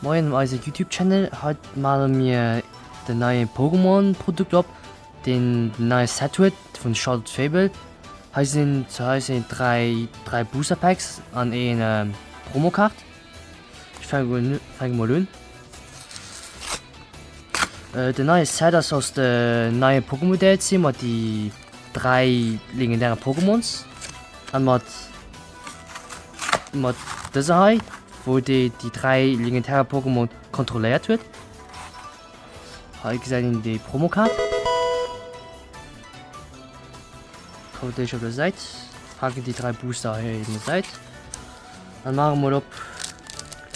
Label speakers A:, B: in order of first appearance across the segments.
A: Moien op eise Youtube Channel, haut male mir den neie Pokémon Produkt op, deen den neie Set huet vun Charlotte Fable. Hei sinn zu hei sinn 3 3 Booster Packs an een Promokart. Ech fänke fänke mol un. Den neie Set ass aus de neie Pokémon DLC mat déi 3 legendäre Pokémons an mat Mat dëser hei, wou déi déi 3 legendäre Pokémon kontrolléiert huet. Hei gesäit een déi Promokaart. Kommt déi op der Säit. Packen déi 3 Booster hei un der Säit. Dann maache mol op.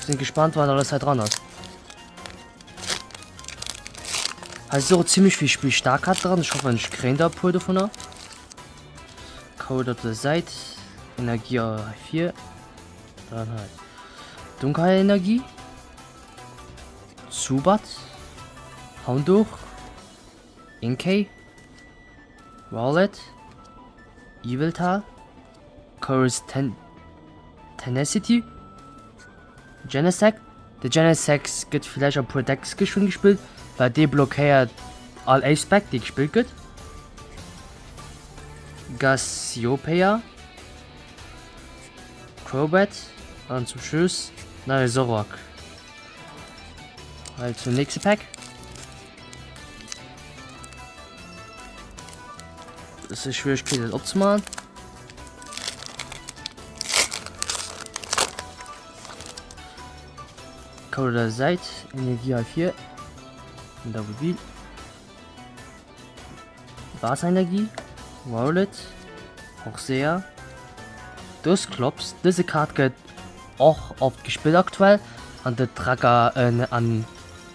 A: Sinn gespannt wat alles hei dran ass. Hei ass och zimmlech vill Spill Starkart dran. Ech hoffen ech kréien der e puer dovunner. Code op der Säit, Energie hei vir, dann hei Dunkelheitenergie, Zubat, Houndour, Inkay, Rowlet, Yveltal, Chorus Ten Tenacity, Genesect. De Genesect gëtt villäicht a puer Decks geschwënn gespillt, well dee blockéiert all Ace-Spec dee gespillt gëtt. Cassiopeia, Crobat an zum Schluss nach e Zoroark. Hei zum nächste Pack. Das ist schwierig, das opzumachen. Code der Säit, Energie hei vir, den Double Wheel. Waasserenergie, Rowlet, Horsea, Dusclops. Dëse Kaart gëtt och oft gespillt aktuell an de Draga an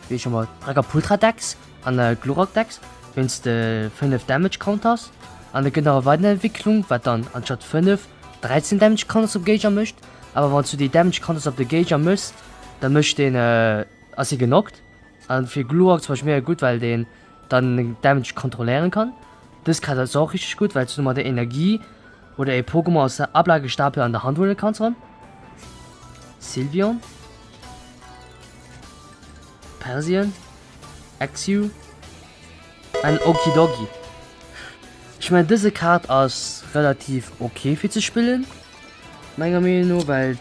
A: wéi scho mol Dragapultra Decks an Glurak Decks wéinst de 5 Damage Counters an et gëtt nach e Weiderentwécklung wat dann anstatt 5 13 Damage Counters op Géigner mécht. Awer wann s du déi Damage Counters op de Géigner méchs, da mécht deen ass hie genockt. An fir Glurak zum Beispill mega gutt well deen dann den Damage kontrolléieren kann. Dës Kaart ass och richteg gutt well s du mat der Energie oder e Pokémon aus der Ablagestapel an der Hand huele kanns erëm. Sylveon, Persian, Axew an Okidogi. Ech mengen dëse Kaart ass relativ ok fir ze spillen menger Meenung no, well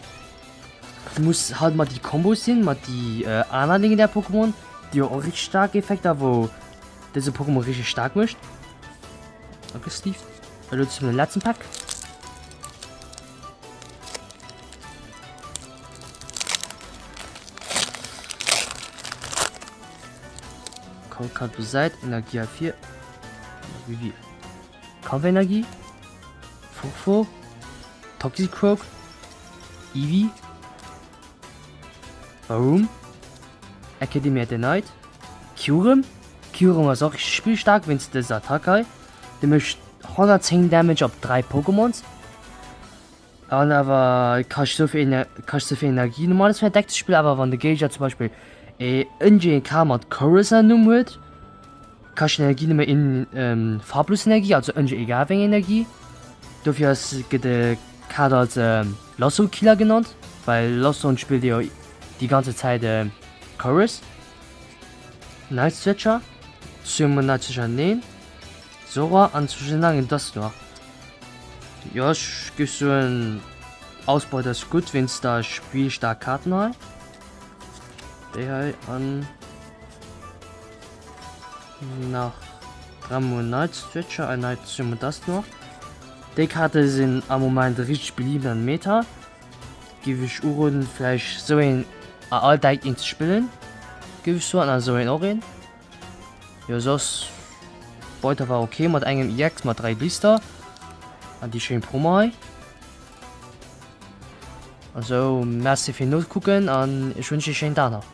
A: du muss halt mat déi Kombos sinn, mat déi aner legendär Pokémon, déi jo och richteg staark Effekter, wou dëse Pokémon richteg staark mécht. Aggressiv. Elo zum letzten Pack. Code Card besäit Energie A4. Wie Kampfenergie, Furfo, Toxicroak, Eevee, Varoom, Academy at the Night, Kyurem. Kyurem ass och richtig spillstark wéinst dëser Attack hei. Dee mécht 110 Damage op 3 Pokémons. An awer kascht souvill kascht souvill Energie normales fir en Deck ze spillen, awer wann de Géigner zum Beispill ee NGK mat Chorus am Numm huet, kascht Energie nëmme een farblos Energie, also NG egal wéi eng Energie. Dofir ass gëtt de Kaart als Lasso Killer genannt, well Lasso spillt jo déi ganze Zäit Chorus. Night Stretcher, Summon Night Stretcher neen, Zora an zwëschen laangen Dusknoir. Jo ech géif soen Ausbeut ass gutt wéinst der spillstaark Kaarten hei. Déi hei an nach dräimol Night Stretcher an Night Summon Dusknoir. Déi Kaarte sinn am Moment richteg belieft an Meta. Géif ech uroden vläicht sou een a all Deck een ze spillen géif ech soen an sou een och een. Jo soss Beuter war ok mat engem IX mat 3 Blister an déi schéin Promo hei. Also merci fir nokucken an ech wënschen ee schéinen Dag nach.